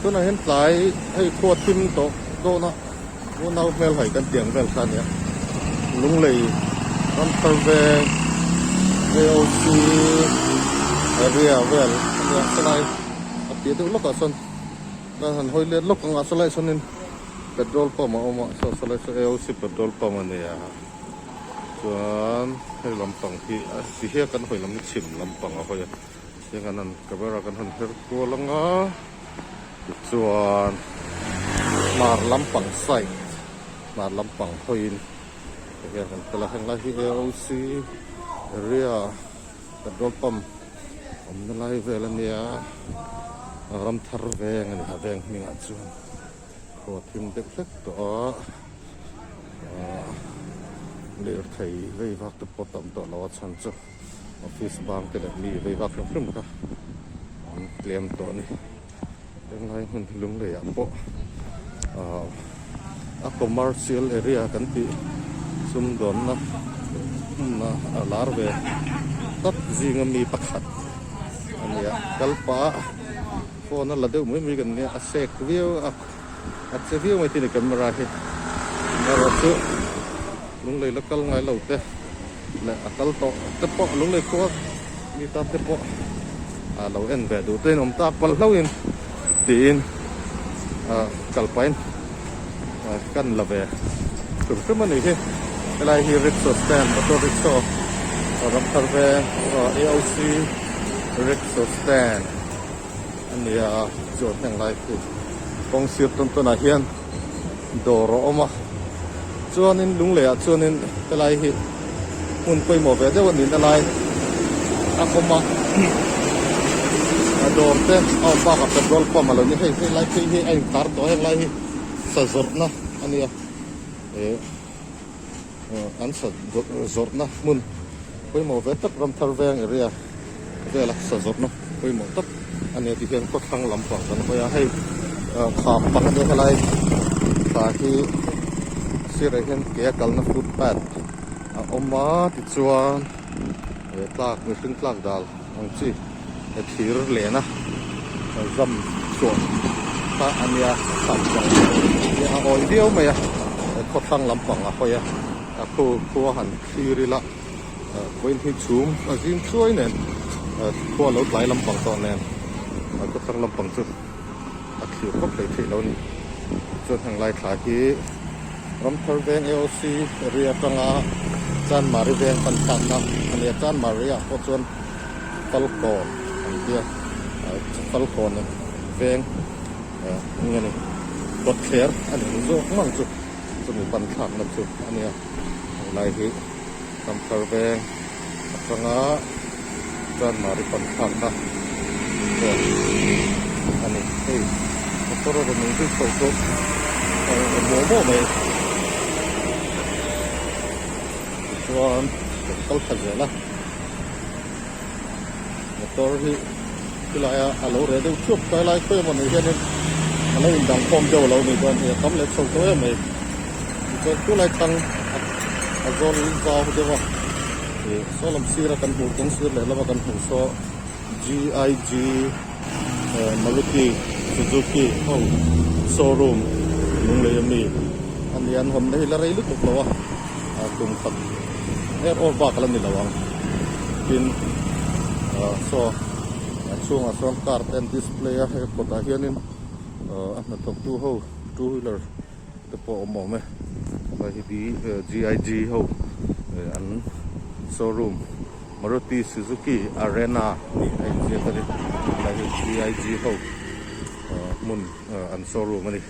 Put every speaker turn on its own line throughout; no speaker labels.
Tunah hian tlai hei khua thim tawh dawn a unau hmel hai kan tiang vel kha a nia Lunglei Ramthar veng AOC area vel a nia sawlai a piah deuh lawkah sawn kan han hawi let lawk ang a sawlai sawnin petrol pump a awm a saw sawlai saw AOC petrol pump a nia chuan hei lampang hi ti hian kan hawi lam hi chhim lampang a hawi a. Tiang kan han camera kan han her kual anga tichuan hmar lampang side hmar lampang hawiin tihian kan kal a henglai hi AOC area petrol pump awmna lai vel ania ramthar veng a ni a veng hmingah chuan khua thim deuh hlek tawh a ahh lirthei vei vak te pawh tam tawh lo a chhan chu. Office bang te leh mi vei vak hrim hrim kha an tlem tawh a ni. Henglai hmun hi Lunglei ah pawh ahh a commercial area kan tih sumdawnna hmun a a lar ve tak zinga mi pakhat a ni a. Kal pah a phone a la deuh mai mai kan nia a sek viau a a che viau mai thei a ni camera hi erawh chu Lunglei la kal ngai lo te. Leh a kal tawh te pawh lunglei khua mi tan te pawh a lo en ve duh te in awm tak palh hlauhin tiin ah kal pahin ah kan la ve hrim hrim a ni hi helai hi rickshaw stand auto rickshaw ramthar veng AOC rickshaw stand a ni a chuan heng lai khi kawng sir tawn tawn ah hian dawr a awm a chuanin lunglei ah chuanin helai hi hmun pawimawh ve deuh a nihna lai a awm a a dawr te a awm bakah petrol pump a lo ni hei helai phei hi a inkhar tawh a henglai hi sa zawrhna a nia eh an sa zawrhna hmun pawimawh ve tak ramthar veng area vela sa zawrhna pawimawh tak a ni a tihian khawthlang lampang kan hawi a hei kham pang ania helai thla hi a sirah hian ke a kalna footpath a awm a tichuan eh tlak mihring tlak dal ang chi thir lena zam chhuah kha a nia kham pang hi a awi viau mai a khawthlang lampang a hawi a a khu khua han thlir ila. Vawiin hi chhum a zing chuai nen khua lo tlai lampang tawh nen a khawthlang lampang chu a thlir vak hlei theih lo a ni. Chuan heng lai thla hi Ramthar veng AOC area atanga Chanmari veng pan thlakna a ni a, Chanmari ah pawh chuan Falkawn an tia Falkawn veng eng nge ni kawtthler a ni ang zawk mang chu chumi pan thlakna chu a nia heng lai hi. Ramthar veng atanga Chanmari pan thlakna pawh a ni. Hei motor a rawn inzui chho chu a rawn muah muah mai. Tichuan kan kal thla zel a, motor hi khilai a a lo reh deuh thup tlai lai khawi emaw ni hianin a lo indang khawm deuh a lo nih chuan hei a tam leh chho tawh em mai. Tichuan khulai thlang a zawl zau deuh a ih saw lam sira kan hmuh kawng sir leh lama kan hmuh saw GIG Maruti Suzuki ho showroom lunglei ami a ni an hawn na hi la rei lutuk lo a tum khat er awr bak a la ni lo ang tin saw a chhungah sawn car te an display a hei kawtah hianin a hnathawktu ho two wheeler te pawh awm awm e helai hi GIG ho an showroom Maruti Suzuki Arena tih a inziak a ni helai hi GIG ho hmun an showroom a ni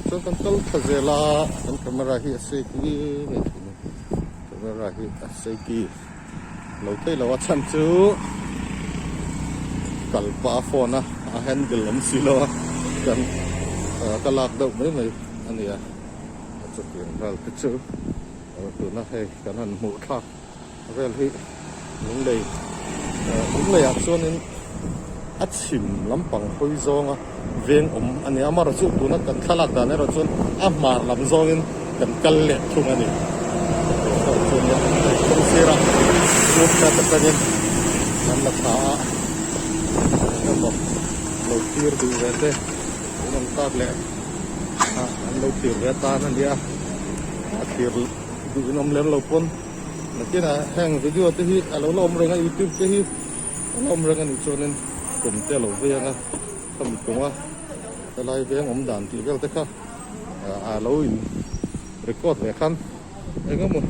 chuan kan kal thla zel a kan camera hi a seki mai thei a camera hi a seki lo thei lo a chhan chu kal pah a phone a a handle awm si lo a kan ka lak deuh mai mai a ni a chutiang vel te chu tuna hei kan han hmuh thlak vel hi lunglei lunglei ah chuanin a chhim lampang hawi zawnga veng awm a ni a amaherawhchu tuna kan thlalak dan erawh chuan a hmar lam zawngin kan kal leh thung a ni kawng sirah footpath atangin an la thla a eng emaw lo thlir duh ve te. an awm tak leh ah an lo thlir ve atan a nia a thlir duh in awm lem lo pawn nakinah heng video te hi a lo la awm reng a youtube te hi a la awm reng a nih chuanin kum te a lo vei ang a khami kawnga helai veng awm dan tih vel te kha a lo in record ve khan eng emaw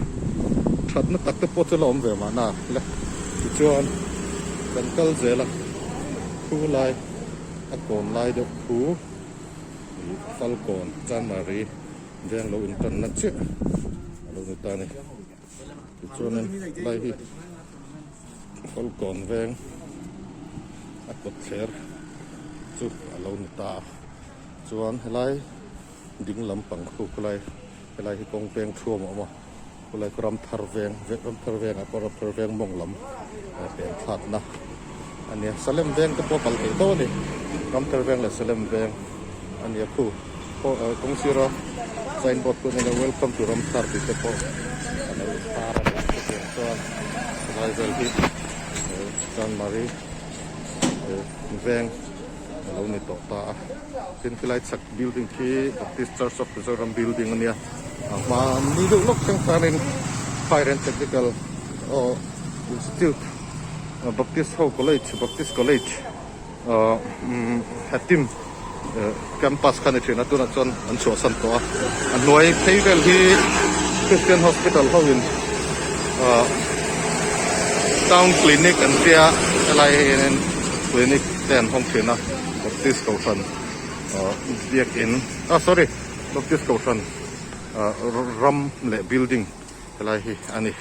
thatna tak te pawh chu la awm ve mahna le tichuan kan kal zel a thu lai a kawn lai deuh thu ih falkawn chanmari veng lo intanna chiah a lo ni ta a ni tichuanin lai hi falkawn veng a kawt thler chu a lo ni ta a chuan helai ding lampang khu khawlai helai hi kawng peng thuam a awm a khawlai khu ram thar veng ram thar vengah pawh ram thar veng mawng lam pen thlakna a nia Salem veng te pawh kal theih tho a ni ram thar veng leh Salem veng a nia khu kawng sira sign board pawh nia welcome to ram thar tih te pawh a lo tar a ni chutiang chuan helai vel hi Chanmari veng a lo ni tawh ta a tin khilai chhak building khi Baptist Church of Mizoram building a nia a hma ni deuh lawk thleng khanin Fire and Technical aw Institute Baptist ho college Baptist College ah umm Hatim campus kha ni thin a tunah chuan an chhuahsan tawh a a hnuai phei vel hi Christian Hospital ho in ah Town Clinic an tia helai ah hianin clinic te an hawng thin a Baptist kohhran ah biakin ah sorry Baptist kohhran ah ram leh building helai hi a ni.